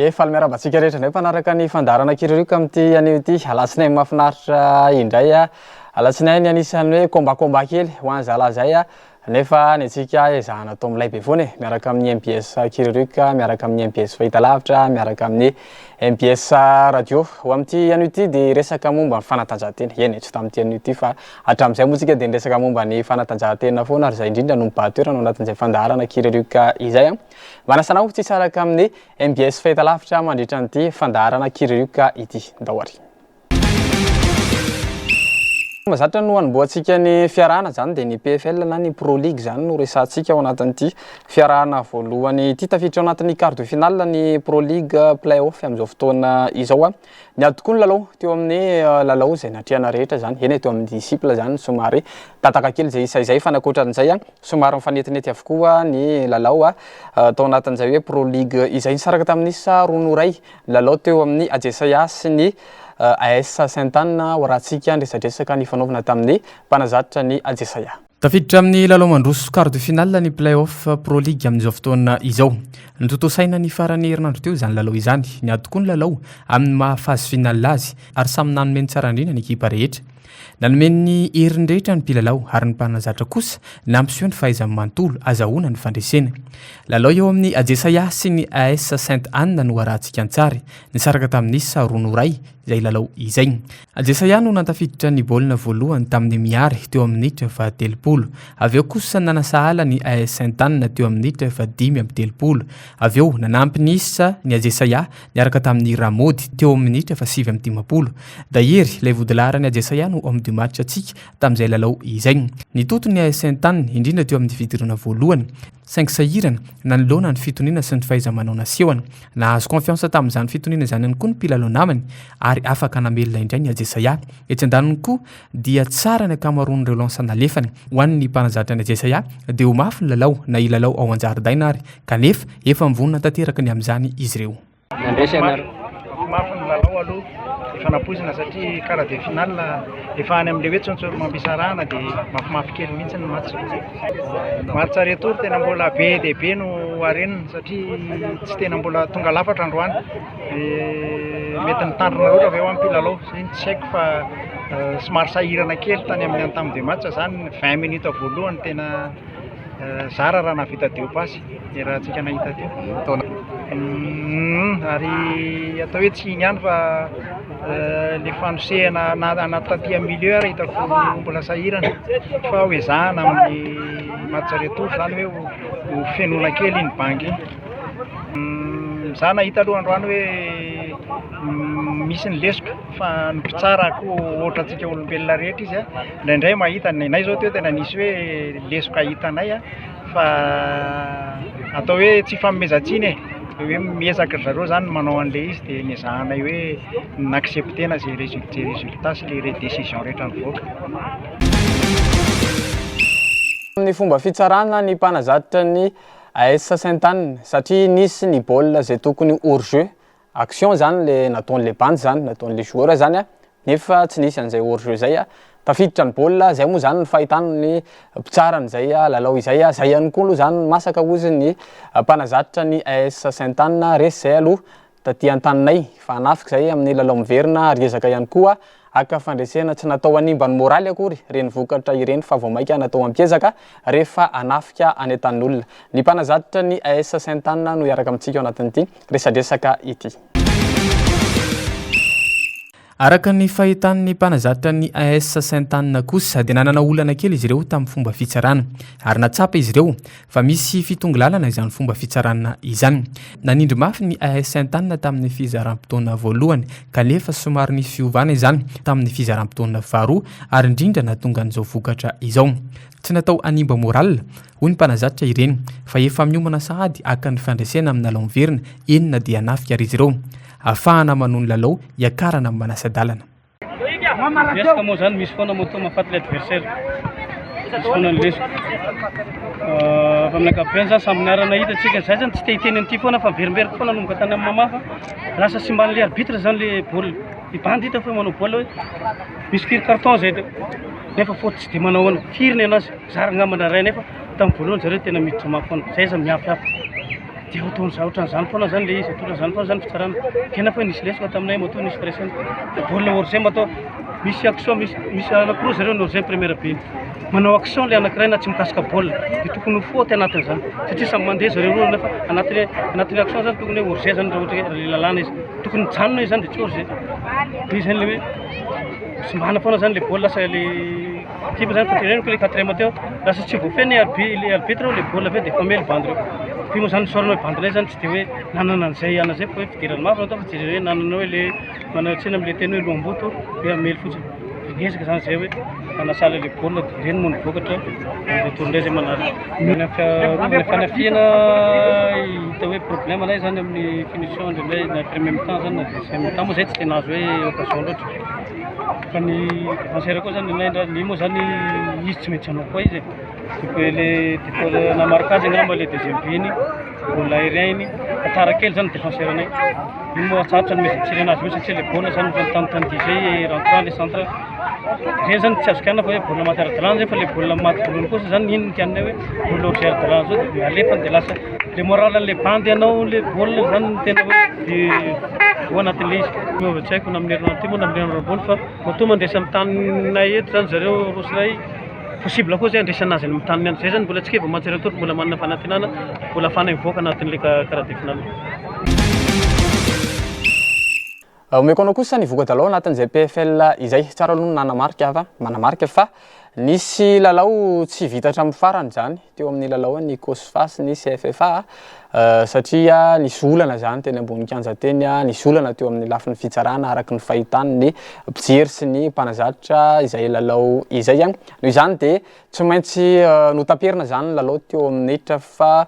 E, faly miarahaba antsika rehetra indray mpanaraka ny fandaharana Kiririoka amin'ity anio ity. Alatsinainy mahafinaritra indray a. Alatsinainy anisan'ny hoe combat combat kely ho an'ny zalahy izay a. Nefa ny antsika ezahana atao milay be foana e. Miaraka amin'ny MBS Kiririoka, miaraka amin'ny MBS Fahitalavitra, miaraka amin'ny MBS Radio. Ho amin'ity anio ity dia hiresaka momba ny fanatanjahantena. Eny e, tsy tamin'ity anio ity fa hatramin'izay moa tsika dia niresaka momba ny fanatanjahantena foana ary izay indrindra no mibahan-toerana ao anatin'izay fandaharana Kiririoka izay a. Manasa anao tsy hisaraka amin'ny MBS Fahitalavitra mandritra an'ity fandaharana Kiririoka ity. Ndao ary. Mahazatra no hanombohantsika ny fiarahana izany dia ny PFL na ny Pro League izany no resahantsika ao anatin'ity fiarahana voalohany ity. Tafiditra ao anatin'ny quart de finale ny Pro League play-off amin'izao fotoana izao. Niady tokoa ny lalao teo amin'ny lalao izay natrehana rehetra izany. Eny e, teo amin'ny disciple izany somary tataka kely izay isa izay fa ny ankoatran'izay somary mifanetinety avokoa ny lalao tao anatin'izay hoe Pro League izay. Nisaraka tamin'ny isa roa noho iray ny lalao teo amin'ny Ajesaia sy ny AS Sainte Anne ho rahantsika ny resadresaka nifanaovana tamin'ny mpanazatra ny Ajesaia. Tafiditra amin'ny lalao mandroso quart de finale ny play-off Pro League amin'izao fotoana izao. Notontosaina ny faran'ny herinandro teo izany lalao izany. Niady tokoa ny lalao amin'ny maha phase finale azy ary samy nanome ny tsara indrindra ny ekipa rehetra. Nanome ny heriny rehetra ny mpilalao ary ny mpanazatra kosa nampiseho ny fahaizany manontolo azahoana ny fandresena. Lalao eo amin'ny Ajesaia sy ny AS Sainte Anne no arahantsika an-tsary. Nisaraka tamin'ny isa roa no iray izay lalao izay. Ajesaia no nantafiditra ny baolina voalohany tamin'ny Mihary teo amin'ny minitra fahatelopolo. Avy eo kosa nanasahala ny AS Sainte Anne teo amin'ny minitra fahadimy amby telopolo. Avy eo nanampy ny isa ny Ajesaia niaraka tamin'ny Ramody teo amin'ny minitra faha-59. Dahery, ilay vodilaharan'ny Ajesaia no homme du match antsika tamin'izay lalao izay. Nitoto ny AS Sainte Anne, indrindra teo amin'ny fidirana voalohany, saingy sahirana nanoloana ny fitoniana sy ny fahaiza-manao nasehony. Nahazo confiance tamin'izany fitoniana izany ihany koa ny mpilalao namany ary afaka namelona indray ny Ajesaia. Etsy andaniny koa dia tsara ny ankamaroan'ireo lance nalefany. Ho an'ny mpanazatra ny Ajesaia dia ho mafy ny lalao na hilalao ao an-jaridaina ary kanefa efa mivonona tanteraka ny amin'izany izy ireo. Nandresy ianareo. Mafy ny lalao aloha, efa nampoizina satria quart de finale efa any amin'ilay hoe tsontsorom-pisarahana dia mafimafy kely mihitsy ny match. Match retour tena mbola be dia be no harenina satria tsy tena mbola tonga lafatra androany. Mety nitandrina loatra ve ho an'ny mpilalao, izay no tsy haiko fa somary sahirana kely tany amin'ny entame de match izany, 20 minutes voalohany tena zara raha nahavita deux passes ny raha antsika nahita teo. Ary atao hoe tsy iny ihany fa le fanosehana na taty amin'ny milieu ary hitako mbola sahirana fa ho ezahana amin'ny match retour izany hoe ho fenoina kely iny banga iny. Za nahita aloha androany hoe misy ny lesoka fa ny mpitsara koa ohatra antsika olombelona rehetra izy a, indraindray mahita, ny anay zao teo tena nisy hoe lesoka hitanay a fa atao hoe tsy ifanomezan-tsiny e, hoe miezaka ry zareo zany manao an'ilay izy dia niezahanay hoe ni-accepter-na zay résul- résultat sy le décision rehetra nivoaka. Amin'ny fomba fitsarana ny mpanazatra ny AS Sainte Anne satria nisy ny baolina izay tokony hors jeu, action zany le nataon'le bandy zany, nataon'le joueur zany a, nefa tsy nisy an'izay hors jeu zay a, tafiditra ny baolina, zay moa zany ny fahitana ny mpitsara an'izay lalao izay a, zay ihany koa aloha zany masaka hozy ny mpanazatra ny AS Sainte Anne, resy zay aloha taty an-taninay fa hanafika izay amin'ny lalao miverina ary hiezaka ihany koa haka fandresena tsy natao hanimba ny moraly akory ireny vokatra ireny fa vao mainka natao hampiezaka rehefa hanafika any an-tanin'olona. Ny mpanazatra ny AS Sainte Anne no hiaraka amintsika ao anatin'ity resadresaka ity. Araka ny fahitan'ny mpanazatra ny AS Sainte Anne kosa dia nanana olana kely izy ireo tamin'ny fomba fitsarana ary nahatsapa izy ireo fa misy fitongilalana izany fomba fitsarana izany. Nanindry mafy ny AS Sainte Anne tamin'ny fizaram-potoana voalohany kanefa somary nisy fiovana izany tamin'ny fizaram-potoana faharoa ary indrindra nahatonga an'izao vokatra izao. Tsy natao hanimba moral, hoy ny mpanazatra ireny, fa efa miomana sahady haka ny fandresena amin'ny lalao miverina enina dia hanafika ary izy ireo. Ahafahana manohy ny lalao hiakarana amin'ny manasa-dalana. Lesoka moa zany misy foana moto mahafaty le adversaire. Misy foana ny lesoka. Fa amin'ny ankapobeny zany samby niara-nahita antsika. Zay zany tsy te hiteny an'ity foana fa miverimberiko foana nanomboka tany amin'ny mamafa. Lasa simban'le arbitre zany le baolina. I bandy hita fa manao baolina hoe misy firy carton zay teo. Nefa faute tsy dia manao ahoana. Firy ny anazy? Zara angamba na iray nefa tamin'ny voalohany zareo tena miditra mafy foana. Zay zany mihafihafy. Dia ohatran'izany ohatran'izany foana zany le izy, ohatran'izany foana zany fitsarana. Tena fa nisy lesoka taminay matoa nisy firaisana. Baolina hors jeu matoa misy action misy misy anankiroa zareo ny hors jeu première but. Manao action le anankiray na tsy mikasika baolina dia tokony ho faute anatin'izany satria samy mandeha zareo roa nefa anatin'ny anatin'ny action zany tokony hoe hors jeu zany raha ohatra hoe le lalàna izy. Tokony mijanona izy zany dia tsy hors jeu. Dia zany le hoe simbana foana zany le baolina lasa le Equipe zany fa teneniko le quatrième teo lasa tsy voafehy ny arbi le arbitre le baolina avy eo dia famely bandy reo. Io moa zany isaorana hoe bandinay zany tsy dia hoe nanana an'izay ana zay fa hoe fidirana mafy natao fa tsy dia hoe nanana hoe le manana tsiny am'le teny hoe loham-boto hoe hamely fotsiny. Dia niezaka zany zay hoe hanasala le baolina dia ireny moa ny vokatra amin'ny retour indray zay manaraka. Ny fiarovana fanafihana hita hoe problème anay zany amin'ny finition indraindray na premier mi-temps zany na deuxième mi-temps moa zay tsy dia nahazo hoe occasion loatra. Fa ny défenseur koa zany ny ndra ny moa zany izy tsy maintsy hanao koa izy e. Donc le défaut namarque azy angamba le deuxième but iny, baolina aérien iny, fa tara kely zany défenseur anay. Iny moa sarotra ny mety anazy mihitsy satria le baolina zany efa nitanitany zay rentrant le centre. Ireny zany tsy azo kianina fa hoe baolina maty ara-dalàna zay fa le baolina maty voalohany kosa zany iny no tianay hoe baolina hors jeu ara-dalàna zao dia alefany dia lasa le moral an'le bandy anao le baolina zany no tena hoe ao anatin'le izy. Miova tsy haiko na amin'ny herinandro ity moa na amin'ny herinandro ambony fa matoa mandresy amin'ny taninay eto zany zareo roa sy iray, possible koa zay handresana azy any amin'ny taniny any. Zay zany mbola tsy kivy mantsy ireo tompoko mbola manana fanantenana mbola ahafahanay mivoaka anatin'le quart de finale. Omeko anao kosa ny voka-dalao anatin'izay PFL izay. Tsara aloha ny nanamarika fa manamarika fa nisy lalao tsy vita hatramin'ny farany izany teo amin'ny lalaon'ny Cosfa sy ny CFFA satria nisy olana izany teny ambony kianja teny, nisy olana teo amin'ny lafiny fitsarana araka ny fahitan'ny mpijery sy ny mpanazatra izay lalao izay. Noho izany dia tsy maintsy notaperina izany ny lalao teo amin'ny minitra faha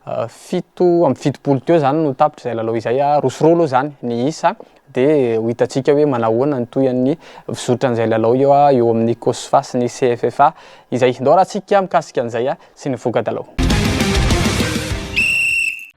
77 teo izany no tapitra izay lalao izay. Roa sy roa aloha izany ny isa dia ho hitantsika hoe manahoana ny tohin'ny fizotran'izay lalao io eo amin'ny Cosfa sy ny CFFA izay. Ndao arahantsika mikasika an'izay sy ny voka-dalao.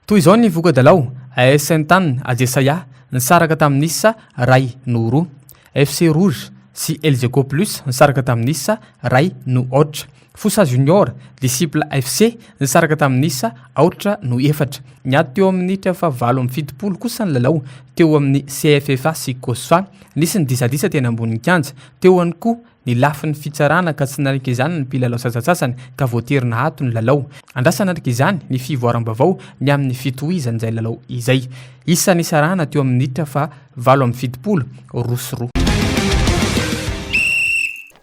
Toy izao ny voka-dalao, AS Sainte-Anne, Ajesaia, nisaraka tamin'ny isa iray noho roa. FC Rouge sy Elgeco Plus nisaraka tamin'ny isa iray no aotra. Fosa Junior, Disciple FC nisaraka tamin'ny isa aotra no efatra. Niady teo amin'ny minitra faha-78 kosa ny lalao teo amin'ny CFFA sy Cosfa. Nisy ny disadisa teny ambonin'ny kianja. Teo ihany koa ny lafiny fitsarana ka tsy nanaiky izany ny mpilalao sasantsasany ka voatery nahato ny lalao. Andrasana araka izany ny fivoaram-baovao ny amin'ny fitohizan'izay lalao izay. Isa nisarahana teo amin'ny minitra faha 78, roa sy roa.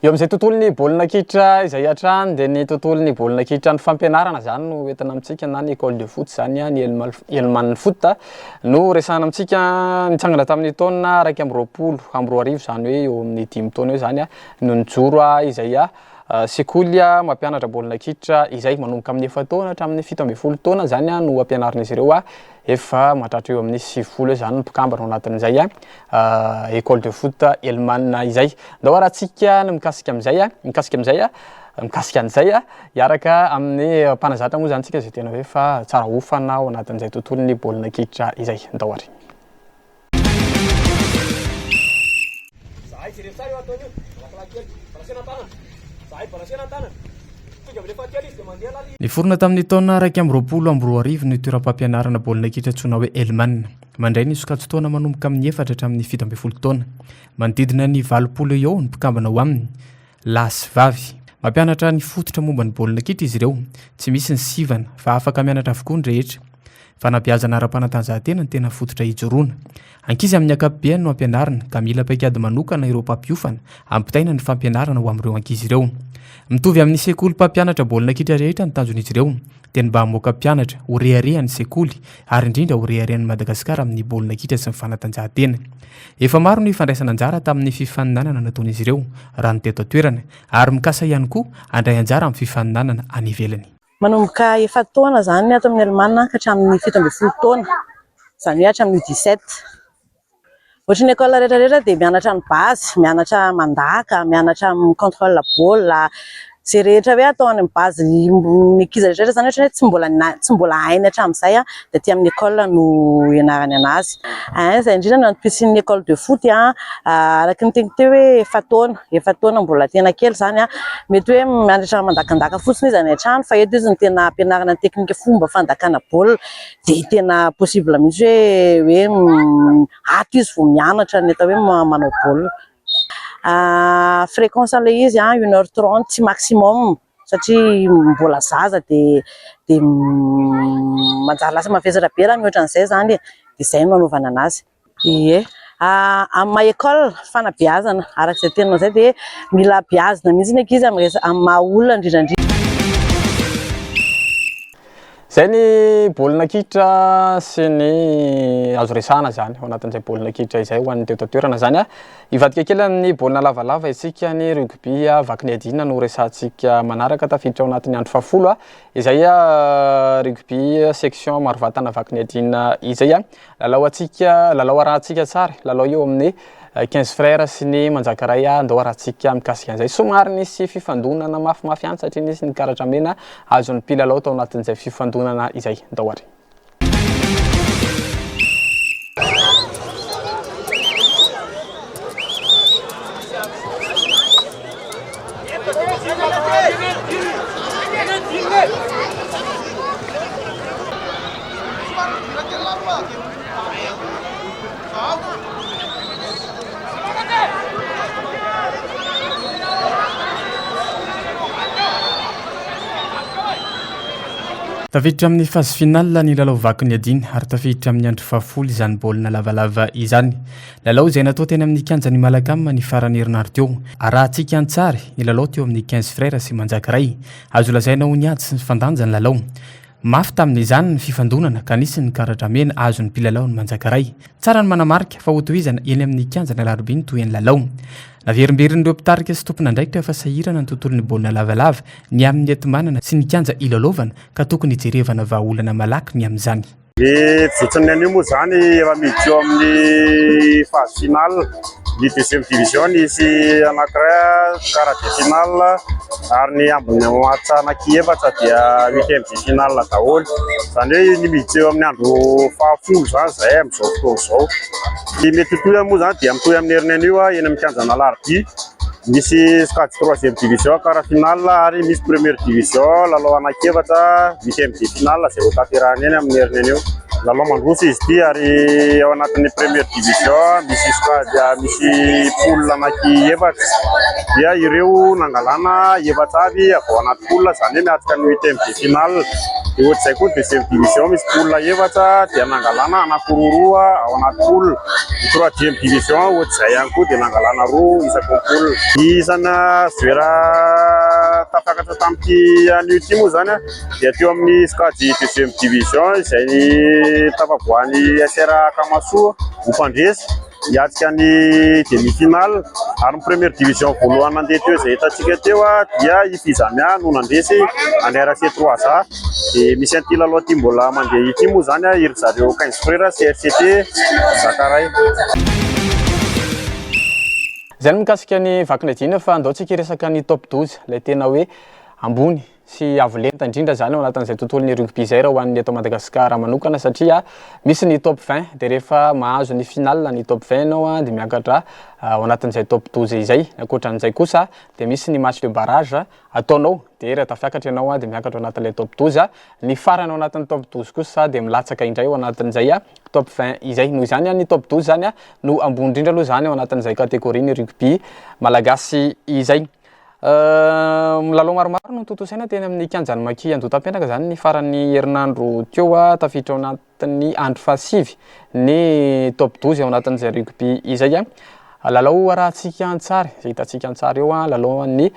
Eo amin'izay tontolon'ny baolina kitra izay hatrany dia ny tontolon'ny baolina kitra ny fampianarana izany no entina amintsika na ny école de foot izany ny Elman Foot no resahana amintsika nitsangana tamin'ny taona 2021 izany hoe eo amin'ny dimy taona eo izany no nijoro izay sekoly mampianatra baolina kitra izay manomboka amin'ny efa-taona hatramin'ny 17 taona izany no ampianarin'izy ireo Efa mahatratra eo amin'ny 90 eo izany ny mpikambana ao anatin'izay école de foot Elman izay. Ndao arahantsika ny mikasika amin'izay, mikasika amin'izay, mikasika an'izay hiaraka amin'ny mpanazatra moa izany tsika izay tena hoe fa tsara hofana ao anatin'izay tontolon'ny baolina kitra izay. Ndao ary. Zahay jereo tsara io ataony io, malakilaky kely, balasena an-tanana, zahay balasena an-tanana, tonga amle fahatelo izy de mandeha lala. Niforona tamin'ny taona 2021 ny toeram-pampianarana baolina kitra antsoina hoe Elman. Mandray ny sokajin-taona manomboka amin'ny efatra hatramin'ny 17 taona. Manodidina ny 80 eo eo ny mpikambana ao aminy, lahy sy vavy. Mampianatra ny fototra momba ny baolina kitra izy ireo. Tsy misy ny sivana fa afaka mianatra avokoa ny rehetra. Fanabeazana ara-panatanjahantena no tena fototra ijoroana. Ankizy amin'ny ankapobeny no ampianarina ka mila paikady manokana ireo mpampiofana hampitaina ny fampianarana ho amin'ireo ankizy ireo. Mitovy amin'ny sekoly mpampianatra baolina kitra rehetra ny tanjon'izy ireo dia ny mba hamoaka mpianatra ho reharehan'ny sekoly ary indrindra ho reharehan'i Madagasikara amin'ny baolina kitra sy ny fanatanjahantena. Efa maro ny fandraisana anjara tamin'ny fifaninanana nataon'izy ireo raha ny teto an-toerana ary mikasa ihany koa handray anjara amin'ny fifaninanana any ivelany. Manomboka efa-taona izany ny ato amin'ny Alemana ka hatramin'ny 17 taona, izany hoe hatramin'ny U17. Ohatry ny école rehetra rehetra dia mianatra ny base, mianatra mandaka, mianatra mi-contrôle baolina. Izay rehetra hoe atao any amin'ny base ny ankizy rehetra izany ohatra hoe tsy mbola tsy mbola hainy hatramin'izay dia aty amin'ny école no ianarany anazy. Izay indrindra no antom-pisian'ny école de foot araka ny teniko teo hoe efa-taona, efa-taona mbola tena kely izany mety hoe mianatra mandakandaka fotsiny izy any an-trano fa eto izy no tena ampianarana ny teknika fomba fandakana baolina dia tena possible mihitsy hoe hoe ato izy vao mianatra ny atao hoe manao baolina. Fréquence an'ilay izy une heure trente maximum satria mbola zaza dia dia manjary lasa mavesatra be raha mihoatra an'izay izany e, dia izay no anaovana anazy. Ie, amin'ny maha école fanabeazana araka izay teninao izay dia mila beazina mihitsy ny ankizy amin'ny resa- amin'ny maha olona indrindra indrindra. Izay ny baolina kitra sy ny azo resahana izany ao anatin'izay baolina kitra izay ho an'ny teto an-toerana izany. Hivadika kely amin'ny baolina lavalava isika, ny rugby vakiniadiana no resahantsika manaraka, tafiditra ao anatin'ny andro fahafolo izay rugby section marovatana vakiniadiana izay. Lalao antsika, lalao arahantsika tsara, lalao eo amin'ny 15 frères sy ny Manjakaray, andao arahantsika mikasika an'izay. Somary nisy fifandonana mafimafy ihany satria nisy ny karatra mena azon'ny mpilalao tao anatin'izay fifandonana izay. Andao ary. Tafiditra amin'ny phase finale ny lalao vaky ny adiny ary tafiditra amin'ny andro fahafolo izany baolina lavalava izany. Lalao izay natao teny amin'ny kianjan'i Malacam ny faran'ny herinandro teo. Arahantsika an-tsary ny lalao teo amin'ny Quinze Frères sy Manjakaray. Azo lazaina ho niady sy nifandanja ny lalao. Mafy tamin'izany ny fifandonana ka nisy ny karatra mena azon'ny mpilalaon'ny Manjakaray. Tsara ny manamarika fa hotohizana eny amin'ny kianjan'i Alarobia ny tohin'ny lalao. Naverimberin'ireo mpitarika sy tompon'andraikitra fa sahirana ny tontolon'ny baolina lavalava ny amin'ny enti-manana sy ny kianja hilalaovana ka tokony hijerevana vahaolana malaky ny amin'izany. Ny fizotran'ny anio moa izany efa miditra eo amin'ny phase finale. Ny deuxième division nisy anankiray quart de finale ary ny ambiny match anaky efatra dia huitième de finale daholo. Izany hoe ny miditra eo amin'ny andro fahafolo izany izahay amin'izao fotoana izao. Ny mety ho tohiny moa izany dia mitohy amin'ny heriny anio eny amin'ny kianjan'Alarobia. Misy sokajy troisième division quart finale ary misy première division lalao anaky efatra huitième de finale izay ho tanterahina eny amin'ny heriny anio. Lalao mandroso izy ity ary ao anatin'ny première division misy sokajy misy poule anaky efatra dia ireo nangalana efatra avy avy ao anaty poule izany hoe miatrika ny huitième de finale. Dia ohatr'izay koa ny deuxième division misy poule efatra dia nangalana anankiroa roa ao anaty poule. Ny troisième division ohatr'izay ihany koa dia nangalana roa isaky ny poule. Ny isana joueur tafakatra tamin'ity anio ity moa izany dia teo amin'ny sokajy deuxième division izay tafavoahan'ny SR Akamasoa ho mpandresy hiatrika ny demi finale ary ny première division voalohany nandeha teo izay hitantsika teo dia i Fizamia no nandresy an'i RC 3A dia misy an'ity lalao ity mbola mandeha ity moa izany iry zareo 15 frères sy RCT Zakaray. Izay ny mikasika ny vakinadina fa andao tsika hiresaka ny top 12 ilay tena hoe ambony sy avo lenta indrindra izany ao anatin'izay tontolon'ny rugby izay raha ho an'ny eto Madagasikara manokana satria misy ny top 20 dia rehefa mahazo ny finale ny top 20 ianao dia miakatra ao anatin'izay top 12 izay. Ny ankoatran'izay kosa dia misy ny match de barrage ataonao dia raha tafiakatra ianao dia miakatra ao anatin'ilay top 12. Ny farany ao anatin'ny top 12 kosa dia milatsaka indray ao anatin'izay top 20 izay. Noho izany ny top 12 izany no ambony indrindra aloha izany ao anatin'izay catégorie ny rugby malagasy izay. Lalao maromaro no notontosaina teny amin'ny kianjan'ny Maki Andohatapenaka izany ny faran'ny herinandro teo, tafiditra ao anatin'ny andro fahasivy ny top 12 ao anatin'izay rugby izay. Lalao arahantsika an-tsary, izay hitantsika an-tsary eo, lalao an'ny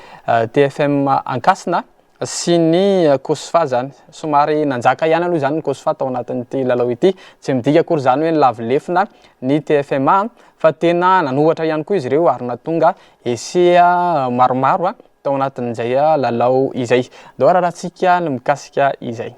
TFM Ankasina sy ny Cosfa izany. Somary nanjaka ihany aloha izany ny Cosfa tao anatin'ity lalao ity. Tsy midika akory izany hoe nilavo lefona ny TFMA fa tena nanohatra ihany koa izy ireo ary nahatonga Essai maromaro tao anatin'izay lalao izay. Ndao ararahantsika ny mikasika izay.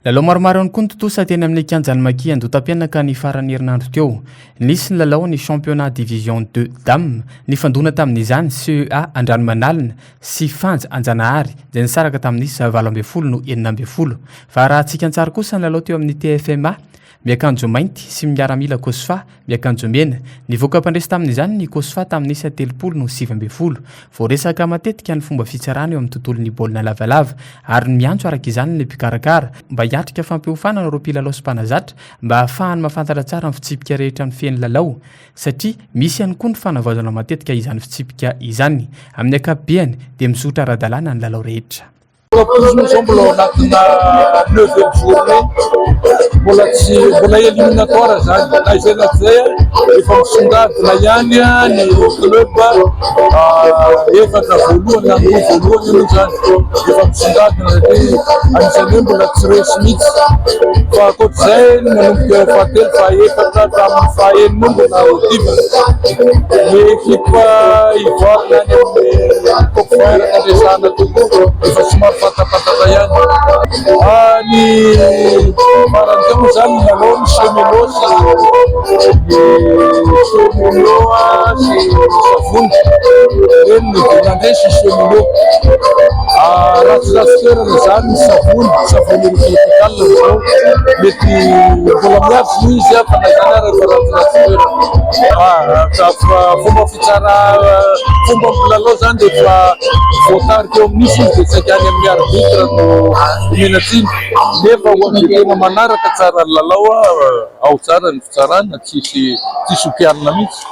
Lalao maromaro ihany koa no tontosa teny amin'ny kianjan'ny Maki Andohatapenaka ny faran'ny herinandro teo. Nisy ny lalao ny championnat division deux dames, nifandona tamin'izany CEA Andranomanalina sy Fanja Anjanahary izay nisaraka tamin'ny isa 18 no 16. Fa arahantsika an-tsary kosa ny lalao teo amin'ny TFMA Miakanjo mainty sy miaramila Cosfa, miakanjo mena. Nivoaka mpandresy tamin'izany ny Cosfa tamin'ny isa 30 no 19. Voaresaka matetika ny fomba fitsarana eo amin'ny tontolon'ny baolina lavalava ary miantso araka izany ny mpikarakara mba hiatrika fampiofanana ireo mpilalao sy mpanazatra mba hahafahany mahafantatra tsara ny fitsipika rehetra mifehy ny lalao satria misy ihany koa ny fanavaozana matetika izany fitsipika izany. Amin'ny ankapobeny dia mizotra ara-dalàna ny lalao rehetra. Izy moa izao mbola ao anatina neuvième journée, mbola tsy mbola éliminatoire izany, na izay na tsy izay efa misongadina ihany ny club efatra voalohany na ny roa voalohany aloha izany efa misongadina satria anisan'ny hoe mbola tsy resy mihitsy fa ankoatr'izay manomboka eo fahatelo, fahaefatra hatramin'ny fahaenina eo mbola hodivana. Ny ekipa ivoirina any amin'ny Top Vert no resahana kokoa, efa somary fantapantatra ihany. Ny farany teo moa izany nilalao ny Chemelo sy ny Chemelo sy Savony, ireny no dia nandresy i Chemelo. Ratsiratsy toerana izany ny Savony, Savony Tropical amin'izao, mety mbola miady moa izy fa na izany ary efa ratsiratsy toerana. Fomba fitsara, fomba mpilalao izany dia efa voatarika eo amin'ny izy dia saika any amin'ny arbitre no omena tsiny, nefa ho an'izay tena manaraka tsara ny lalao, ao tsara ny fitsarana, tsisy tsisy ho kianina mihitsy.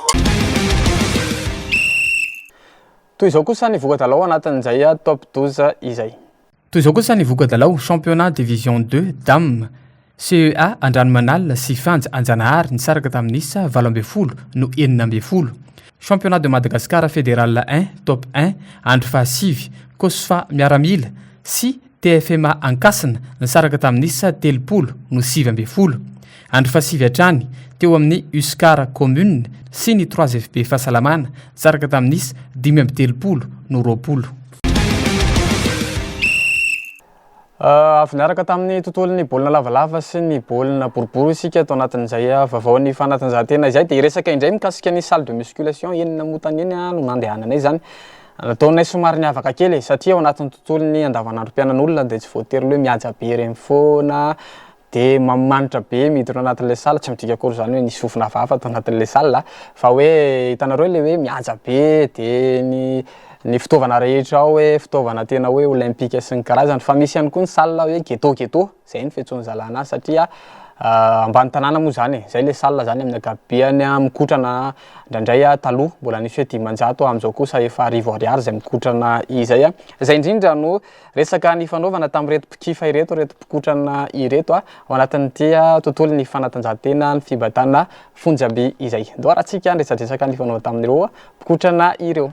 Toy izao kosa ny voka-dalao anatin'izay top 12 izay. Toy izao kosa ny voka-dalao Championnat Division deux Dames, CEA Andranomanalina sy Fanja Anjanahary nisaraka tamin'ny isa 18 no 16. Championnat de Madagascar Fédéral un Top un andro fahasivy, Cosfa Miaramila sy TFMA Ankasina nisaraka tamin'ny isa 30 no 19. Andro fahasivy hatrany, teo amin'ny Uscar Commune sy ny Trois FB Fahasalamana nisaraka tamin'ny isa 35 no 20. Avy niaraka tamin'ny tontolon'ny baolina lavalava sy ny baolina boribory isika ato anatin'izay vaovaon'ny fanatanjahantena izay dia hiresaka indray mikasika ny salle de musculation eny Namotany eny no nandehananay izany. Nataonay somary niavaka kely e, satria ao anatin'ny tontolon'ny andavanandrom-piainan'olona dia tsy voatery hoe mihaja be ireny foana Dia manimanitra be miditra ao anatin'ilay salle, tsy midika akory izany hoe nisy fofona hafahafa tao anatin'ilay salle fa hoe hitanareo ilay hoe mihaja be dia ny ny fitaovana rehetra ao hoe fitaovana tena hoe olympique sy ny karazany fa misy ihany koa ny salle hoe ghetto ghetto, izay no fiantsoan'ny zalahy anazy satria ambany tanàna moa izany e, izay ilay salle izany amin'ny ankapobeny mikotrana indraindray taloha mbola nisy hoe 500 amin'izao kosa efa arivo ariary izay mikotrana izay, izay indrindra no Resaka nifanaovana tamin'ireto mpikifa ireto, ireto mpikotrana ireto ao anatin'ity tontolon'ny fanatanjahantena ny fibatana fonjamby izay. Ndao arahantsika ny resadresaka nifanaovana tamin'ireo mpikotrana ireo.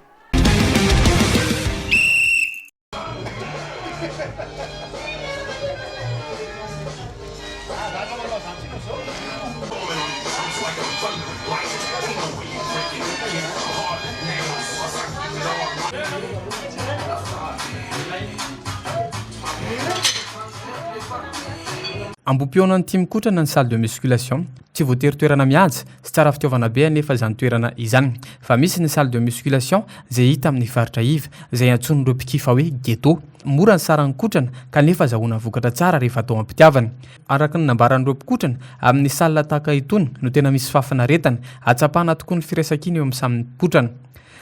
Ambohipihaonan'ny tia mikotrana ny salle de musculation. Tsy voatery toerana mihaja sy tsara fitaovana be anefa izany toerana izany fa misy ny salle de musculation izay hita amin'ny faritra iva izay antsoin'ireo mpikifa hoe ghetto. Mora ny saran'ny kotrana kanefa azahoana vokatra tsara rehefa atao am-pitiavana. Araka ny nambaran'ireo mpikotrana, amin'ny salle tahaka itony no tena misy fahafinaretana, ahatsapana tokoa ny firaisankina eo amin'ny samy mpikotrana.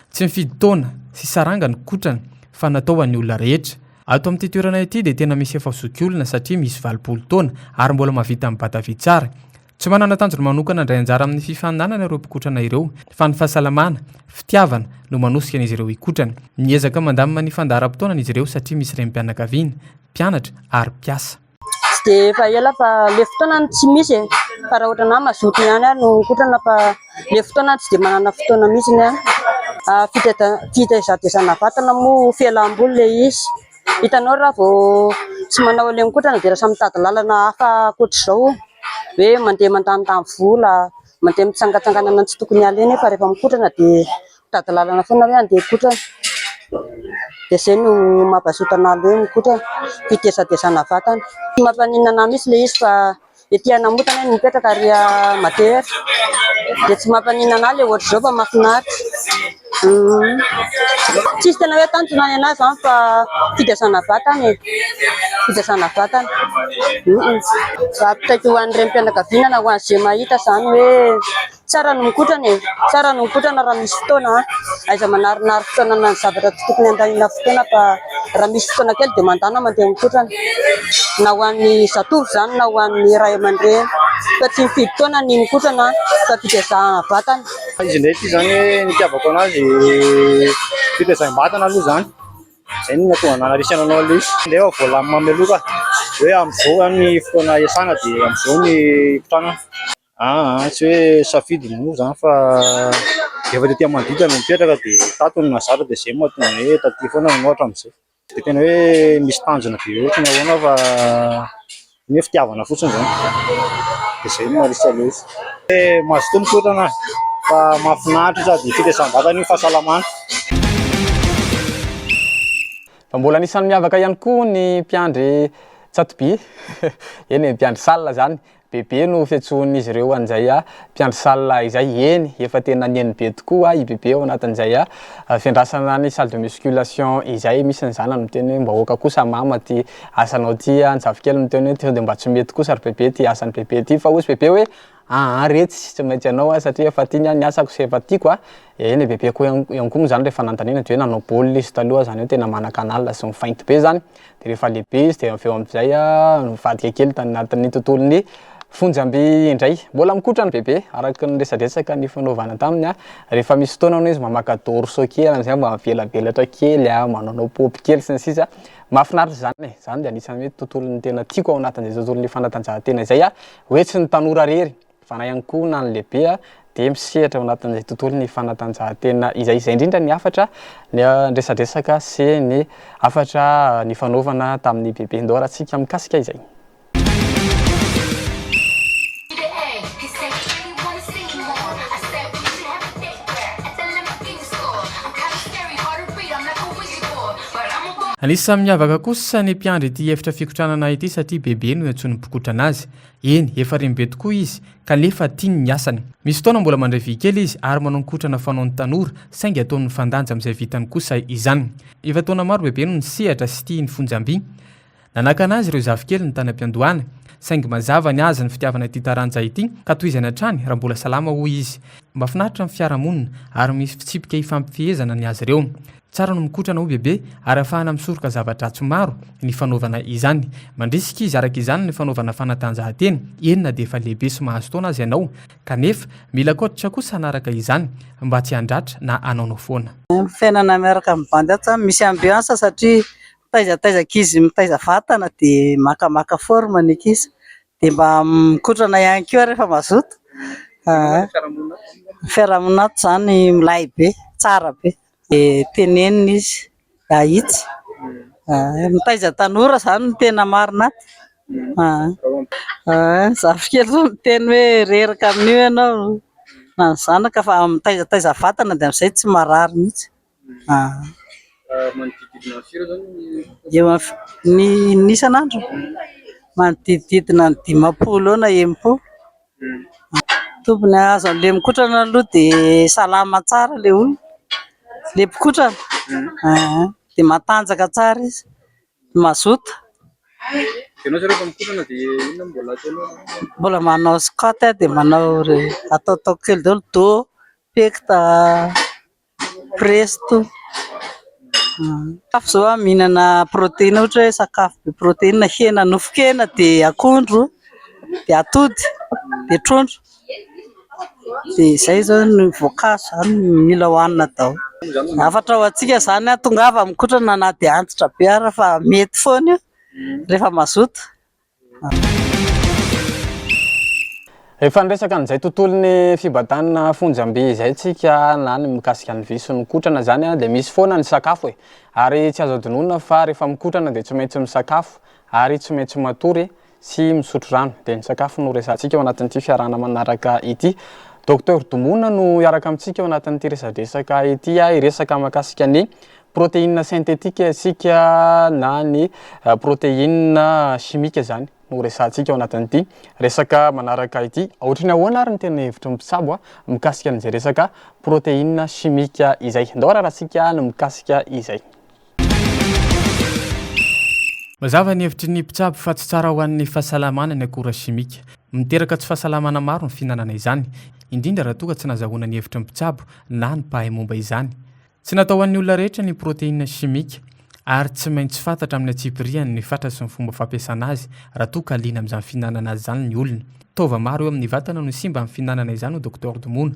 Tsy mifidy taona sy saranga ny kotrana fa natao ho an'ny olona rehetra. Ato amin'ity toerana ity dia tena misy efa zokiolona satria misy 80 taona ary mbola mahavita mibata vy tsara. Tsy manana tanjona manokana handray anjara amin'ny fifaninanana ireo mpikotrana ireo fa ny fahasalamana, fitiavana no manosika an'izy ireo hikotrana. Miezaka mandamina ny fandaharam-potoanany izy ireo satria misy renim-pianakaviana, mpianatra ary mpiasa. Tsy dia efa ela fa ilay fotoana no tsy misy e, fa raha ohatra anah mazoto ihany aho no mikotrana fa ilay fotoana tsy dia manana fotoana mihitsy aho. Fitaizataizana vatana moa fialam-boly ilay izy, hitanao raha vao tsy manao an'ilay mikotrana dia lasa mitady lalana hafa ankoatr'izao hoe mandeha mandanindany vola. Mandeha mitsangantsangana any tsy tokony haleha nefa rehefa mikotrana dia mitady lalana foana hoe handeha hikotrana. Dia izay no mampazoto anah aloha hoe mikotrana, fitezatezana vatana. Tsy mampaninona anah mihitsy ilay izy fa ety Anamotana aho no mipetraka ary Madera. Dia tsy mampaninona anah ilay ohatr'izao fa mahafinaritra. Tsisy tena hoe tanjona ny anah izany fa fitezana vatana e, fitezana vatana. Ampitaiko ho an'ny renim-pianakaviana na ho an'izay mahita izany hoe tsara ny mikotrana e, tsara ny mikotrana raha misy fotoana an, aiza manarinary fotoana na ny zavatra tsy tokony handaniana fotoana fa raha misy fotoana kely dia mandàna mandeha mikotrana, na ho an'ny zatovo izany na ho an'ny ray aman-dreny fa tsy mifidy taona ny mikotrana fa fitezahana vatana. Izy indray ity izany hoe ny itiavako anazy fitezaham-batana aloha izany, izay no nahatonga anah narisihana nanao an'ilay izy. Nefa voalamina mialoha ka, hoe amin'izao izany ny fotoana iasana dia amin'izao ny ikotrana. Aa tsy hoe safidy moa izany fa efa taty amin'ny manodidina no mipetraka dia tato no nahazatra dia izay no mahatonga ny hoe taty foana no hatramin'izay. Tsy dia tena hoe misy tanjona be loatra na ahoana fa ny hoe fitiavana fotsiny izany dia izay no maharisika an'ilay izy. Hoe mazotoa mikotrana fa mahafinaritra sady fitezam-batana io fahasalamana. Fa mbola anisan'ny miavaka ihany koa ny mpiandry tsatoby, eny e, mpiandry salle izany, Bebe no fiantsoan'izy ireo an'izay mpiandry salle izay. Eny, efa tena nihaino be tokoa i Bebe ao anatin'izay fiandrasana ny salle de musculation izay. Misy ny zanany miteny hoe mba aoka kosa mama ty asanao ty a, ny zafikely miteny hoe sao dia mba tsy mety kosa ry Bebe ty asan'i Bebe ty. Fa hozy Bebe hoe aa retsy tsy maintsy anao aho satria efa tiany aho ny asako sy efa tiako a. Eny e, Bebe koa ihany koa moa izany rehefa nanontaniana dia hoe nanao baolina izy taloha izany hoe tena manan-kanala sy mifainty be izany. Dia rehefa lehibe izy dia avy eo amin'izay nivadika kely tany anatin'ny tontolon'ny fonjamby indray. Mbola mikotrana bebe araka ny resadresaka nifanaovana taminy. Rehefa misy fotoana hono izy mba maka dorso kely amin'izay mba mivelabelatra kely, manaonao paopy kely sy ny sisa. Mahafinaritra izany e! Izany dia anisan'ny hoe tontolon'ny tena tiako ao anatin'izay tontolon'ny fanatanjahantena izay hoe tsy ny tanora irery fa na ihany koa na ny lehibe dia misehatra ao anatin'izay tontolon'ny fanatanjahantena izay. Izay indrindra ny hafatra niresadresaka sy ny hafatra nifanaovana tamin'ny Bebe Ndora antsika mikasika izay. Anisan'ny miavaka kosa ny mpiandry ity efitra fikotranana ity satria Bebe no iantsoan'ny mpikotrana azy. Eny, efa renibe tokoa izy, kanefa tiany ny asany. Misy fotoana mbola mandray vy kely izy ary manao ny kotrana fanaon'ny tanora, saingy ataony mifandanja amin'izay vitany kosa izany. Efa taona maro bebe no nisehatra sy tia ny fonjam-by. Nanakana azy ireo zafikeliny tany am-piandohana, saingy mazava ny azy ny fitiavana ity taranja ity ka tohizany hatrany raha mbola salama hoy izy. Mahafinaritra ny fiarahamonina ary misy fitsipika ifampifehezana ny azy ireo. Tsara no mikotrana hoy Bebe ary ahafahana misoroka zava-dratsy maro ny fanaovana izany. Mandrisika izy araka izany ny fanaovana fanatanjahantena, eny na dia efa lehibe sy mahazo taona aza ianao, kanefa mila coach kosa hanaraka izany mba tsy handratra na hanaonao foana. Ny fiainana miaraka amin'ny bandy ato zany misy ambiance satria mitaizataiza ankizy mitaiza vatana dia makamaka forme ny ankizy dia mba mikotrana ihany koa rehefa mazoto. Ny fiarahamonina ato izany milay be, tsara be. Dia tenenina izy, ahitsy. Mitaiza tanora izany no tena marina ato. Ny zafikely izao miteny hoe reraka amin'io ianao na ny zanaka fa mitaizataiza vatana dia amin'izay tsy marary mihitsy. Manodidididina ny firy zany ny Eo amin'ny ny isan'andro? Manodidididina ny 50 eo na 60. Tompony azo an'ilay mikotrana aloha dia salama tsara ilay olona, ilay mpikotrana. Dia matanjaka tsara izy, mazoto. Ianao zao rehefa mikotrana dia inona no mbola ataonao? Mbola manao squat aho dia manao ataotaoko kely daholo, dos, pecte. Presto. Sakafo izao aho mihinana protéine ohatra hoe sakafo be protéine, hena, nofon-kena dia akondro dia atody dia trondro. Dia izay izao ny voankazo izany mila hohanina daholo. Hafatra ho antsika izany an, tongava mikotrana na dia antitra be ary fa mety foana io rehefa mazoto. Efa niresaka an'izay tontolon'ny fibadanana fonjamby izay tsika na ny mikasika ny vy sy ny kotrana izany dia misy foana ny sakafo e. Ary tsy azo adinoina fa rehefa mikotrana dia tsy maintsy misakafo ary tsy maintsy matory sy misotro rano. Dia ny sakafo no resahantsika ao anatin'ity fiarahana manaraka ity. Docteur Domona no hiaraka amintsika ao anatin'ity resadresaka ity hiresaka mahakasika ny protéine synthétique isika na ny protéine chimique izany no resahantsika ao anatin'ity resaka manaraka ity. Ohatry ny ahoana ary ny tena hevitry ny mpitsabo mikasika an'izay resaka protéine chimique izay? Ndao araratsika ny mikasika izay. Mazava ny hevitry ny mpitsabo fa tsy tsara ho an'ny fahasalamana ny akora simika. Miteraka tsy fahasalamana maro ny fihinanana izany, indrindra raha toa ka tsy nazahoana ny hevitry ny mpitsabo na ny mpahay momba izany. Tsy natao ho an'ny olona rehetra ny proteina simika ary tsy maintsy fantatra amin'ny antsipiriany ny fatra sy ny fomba fampiasana azy raha toa ka liana amin'izany fihinanana azy izany ny olona. Taova maro eo amin'ny vatana no simba amin'ny fihinanana izany hoy Docteur Domono.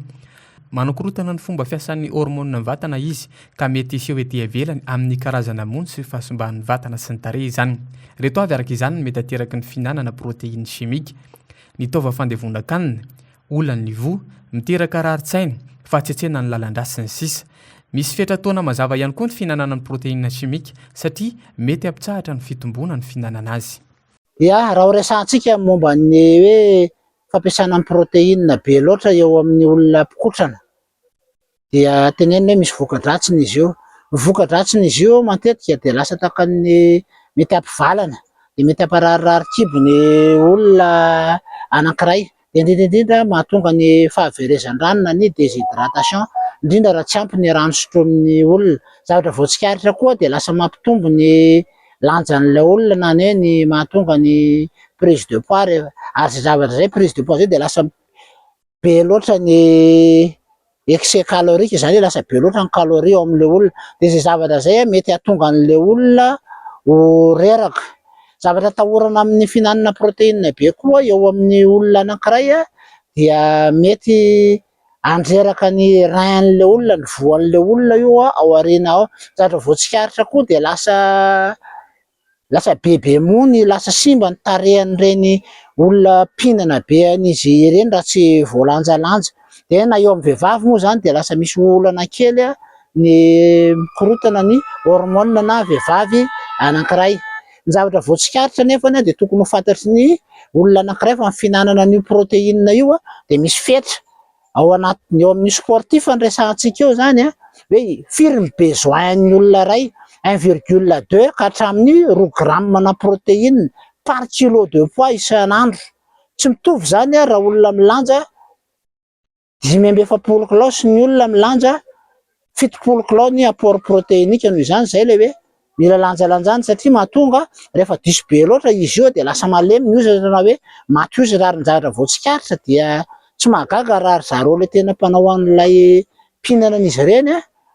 Manakorontana ny fomba fiasan'ny hormonina ny vatana izy ka mety hiseho ety ivelany amin'ny karazana mony sy fahasimban'ny vatana sy ny tarehy izany. Ireto avy araka izany ny mety ateraky ny fihinanana protéine chimique, ny taova fandevonan-kanina, olan'ny voa, miteraka rarin-tsaina, fahatsetsenan'ny lalan-drà sy ny sisa Misy fetra taona mazava ihany koa ny fihinanana ny protéine chimique satria mety hampitsahatra ny fitomboana ny fihinanana azy. Ya, raha ho resahantsika momba ny hoe fampiasana ny protéine be loatra eo amin'ny olona mpikotrana dia tenenina hoe misy voka-dratsiny izy io. Ny voka-dratsin'izy io matetika dia lasa tahaka ny mety hampivalana, dia mety hampararirary kibo ny olona anankiray. Dia indrindra indrindra mahatonga ny fahaverezan-drano na ny déshydratation, indrindra raha tsy ampy ny rano sotroin'ny olona. Zavatra voatsikaritra koa dia lasa mampitombo ny lanjan'ilay olona na ny hoe ny mahatonga ny prise de poids rehefa ary izay zavatra izay prise de poids izay dia lasa be loatra ny excès calorique izany hoe lasa be loatra ny calorie ao amin'ilay olona dia izay zavatra izay mety hahatonga an'ilay olona ho reraka. Zavatra atahorana amin'ny fihinanana protéine be koa eo amin'ny olona anankiray dia mety handreraka ny rein an'ilay olona, ny voan'ilay olona io ao aoriana ao. Zavatra voatsikaritra koa dia lasa lasa bebe mony, lasa simba ny tarehan'ireny olona mpihinana be an'izy ireny raha tsy voalanjalanja. Dia na eo amin'ny vehivavy moa izany dia lasa misy olana kely ny mikorontana ny hormone na vehivavy anankiray. Ny zavatra voatsikaritra anefa dia tokony ho fantatry ny olona anankiray fa ny fihinanana an'io protéine io dia misy fetra ao anatiny, eo amin'ny sportif no resahantsika eo izany hoe firy ny besoin-n'ny olona iray, un virgule deux ka hatramin'ny roa grammes na protéine par kilo de poids isan'andro. Tsy mitovy izany raha olona milanja 45 kilao sy ny olona milanja 70 kilao ny apport protéinique noho izany izay ilay hoe mila lanjalanjana satria mahatonga rehefa diso be loatra izy io dia lasa malemy ny hozatra na hoe maty hozatra ary ny zavatra voatsikaritra dia tsy mahagaga raha ry zareo ilay tena mpanao an'ilay mpihinana an'izy ireny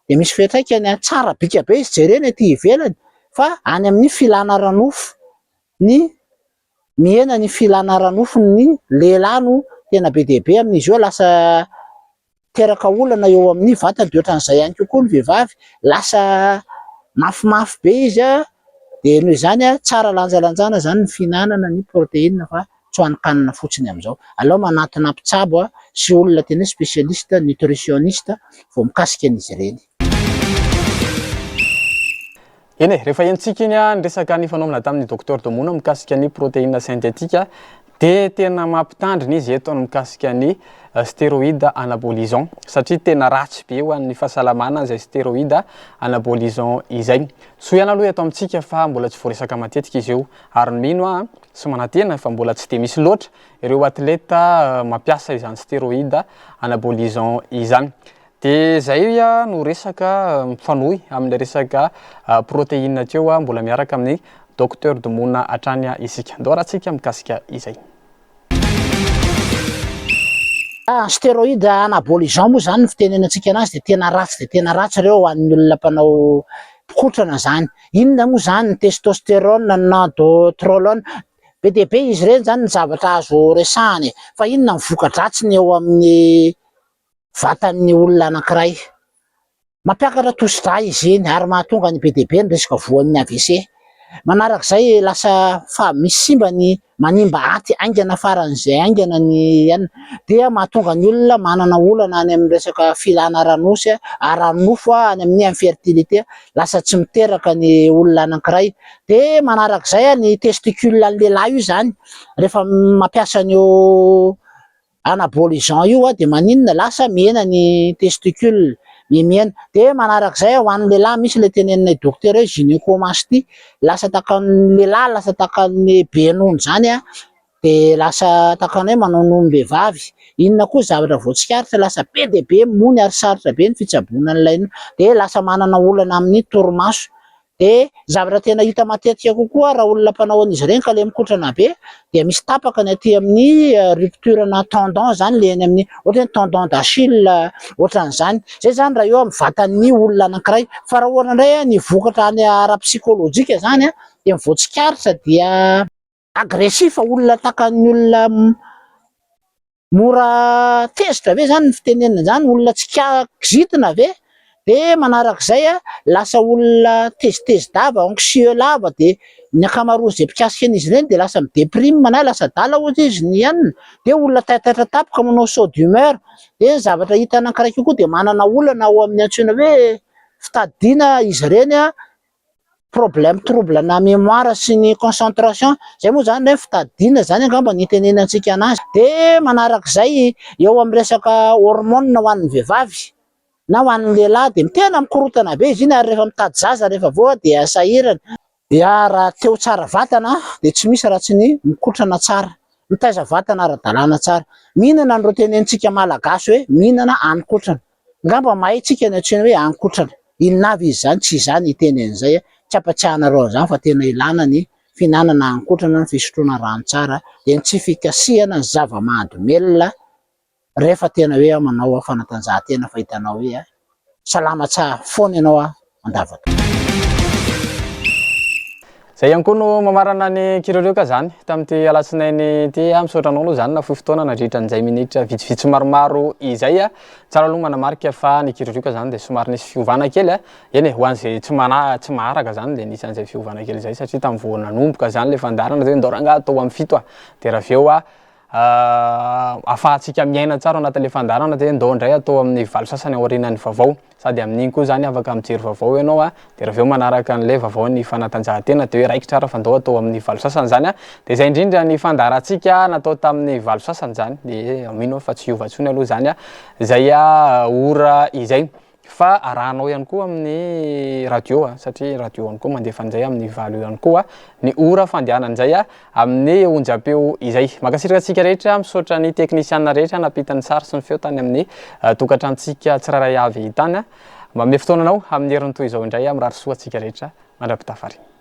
dia misy fiantraikany tsara bika be izy jerena ety ivelany fa any amin'ny filana ara-nofo ny mihena ny filana ara-nofo ny lehilahy no tena be dia be amin'izy io, lasa miteraka olana eo amin'ny vatany, dia ohatran'izay ihany koa koa ny vehivavy, lasa mafimafy be izy dia noho izany tsara lanjalanjana izany ny fihinanana ny protéine fa tsy hohanin-kanina fotsiny amin'izao. Aleo manatona mpitsabo sy olona tena hoe spécialiste, nutritionniste vao mikasika an'izy ireny. Eny e, rehefa henontsika iny ny resaka nifanaovana tamin'ny Docteur Domona mikasika ny protéine synthétique dia tena mampitandrina izy eto ny mikasika ny stéroïde anabolisant satria tena ratsy be ho an'ny fahasalamana izay stéroïde anabolisant izay. Soa ihany aloha eto amintsika fa mbola tsy voaresaka matetika izy io ary mino aho sy manantena fa mbola tsy dia misy loatra ireo atleta mampiasa izany stéroïde anabolisant izany. Dia izay no resaka mifanohy amin'ilay resaka protéine teo, mbola miaraka amin'ny Docteur Domona hatrany isika. Ndao arahantsika mikasika izay. Ny stéroïde anabolisant moa izany ny fitenenantsika anazy dia tena ratsy dia tena ratsy ireo ho an'ny olona mpanao mpikotrana izany. Inona moa izany ny testostérone, ny nandrotrolone, be dia be izy ireny izany ny zavatra azo resahana e! Fa inona ny voka-dratsiny eo amin'ny vatan'ny olona anankiray. Mampiakatra tosi-drà izy iny ary mahatonga ny be dia be ny risque voan'ny AVC. Manarak'izay lasa fa misy simba ny manimba aty haingana faran'izay haingana ny anona dia mahatonga ny olona manana olana any amin'ny resaka filana ara-nosy, ara-nofo any amin'ny infertilité, lasa tsy miteraka ny olona anankiray. Dia manarak'izay ny testicule an'ny lehilahy io izany rehefa mampiasa an'io. anabolisant io dia maninona lasa mihena ny testicule, mihemihena. Dia manarak'izay ho an'ny lehilahy misy ilay teneninay dokotera hoe gynécomastie, lasa takan'ny lehilahy lasa takan'ny be nono izany an, dia lasa takan'ny hoe manao nonom-behivavy. Inona koa zavatra voatsikaritra lasa be dia be mony ary sarotra be ny fitsaboana an'ilay dia lasa manana olana amin'ny torimaso. Dia zavatra tena hita matetika kokoa raha olona mpanao an'izy ireny ka le mikotrana be dia misy tapaka ny aty amin'ny rupture na tendon zany le eny amin'ny ohatra hoe tendon d'Achille ohatran'izany. Zay zany raha eo amin'ny vatan'ny olona anankiray. Fa raha ohatra indray ny vokatra any ara-psikolojika zany dia ny voatsikaritra dia agressif, olona takan'ny olona Mora tezitra ve zany ny fitenenana an'izany? Olona tsy kizitina ve? De manarak'izay a, lasa olona tezitezi-dava, anxieux lava, de ny ankamaroan'izay mpikasika an'izy ireny de lasa mi-deprime na lasa adala ohatra izy ny anona, de olona taitaitra tampoka manao saut d'humeur, de ny zavatra hita anankiray kokoa de manana olana ao amin'ny antsoina hoe fitadidiana izy ireny a, problème trouble na mémoire sy ny concentration, zay moa zany hoe fitadidiana zany angamba no itenenantsika anazy, de manarak'izay eo amin'ny resaka hormone ho an'ny vehivavy na ho an'ny lehilahy de tena mikorontana be izy iny ary rehefa mitady zaza rehefa avy eo dia sahirana, dia raha te ho tsara vatana dia tsy misy raha tsy ny mikotrana tsara, mitaiza vatana ara-dalàna tsara, mihinana an'ireo tenenintsika malagasy hoe mihinana hanin-kotrana. Ngamba mahay tsika ny antsoina hoe ankotrana. Inona avy izy izany? Tsy izaho ny hiteny an'izay, tsy ampatsiahy-nareo an'izany fa tena ilana ny fihinanana ankotrana, ny fisotroana rano tsara, dia ny tsy fikasihana ny zava-mahadomelina rehefa tena hoe manao fanatanjahantena fa hitanao hoe salama tsara foana ianao mandavaka. Izay ihany koa no mamarana ny kirorioka izany tamin'ity alatsinainy ity. Misaotra anao aloha izany nafoy fotoana nandritra an'izay minitra vitsivitsy maromaro izay. Tsara aloha manamarika fa ny kirorioka izany dia somary nisy fiovana kely. Eny e, ho an'izay tsy mana tsy maharaka izany dia nisy an'izay fiovana kely izay satria tamin'ny vao nanomboka izany ilay fandaharana dia hoe ndao rangahy atao amin'ny fito a. Dia raha avy eo ahafahantsika miaina tsara ao anatin'ilay fandaharana dia ndao indray atao amin'ny valo sasany aorianan'ny vaovao. Sady amin'iny koa izany afaka mijery vaovao ianao a, dia raha avy eo manaraka an'ilay vaovaon'ny fanatanjahantena dia hoe raikitra ary fa ndao atao amin'ny valo sasany izany a. Dia izay indrindra ny fandaharantsika natao tamin'ny valo sasany izany, dia mino aho fa tsy hiova intsony aloha izany a, izay ora izay. Fa arahanao ihany koa amin'ny radio a, satria radio ihany koa mandefa an'izay amin'ny valo eo ihany koa ny ora fandehanan'izay a. Amin'ny onjam-peo izay. Mankasitraka antsika rehetra, misaotra ny teknisiana rehetra nampita ny sary sy ny feo tany amin'ny tokantranontsika tsirairay avy tany. Manome fotoana anao amin'ny heriny toy izao indray aho, mirary soa antsika rehetra mandra-pitafarina.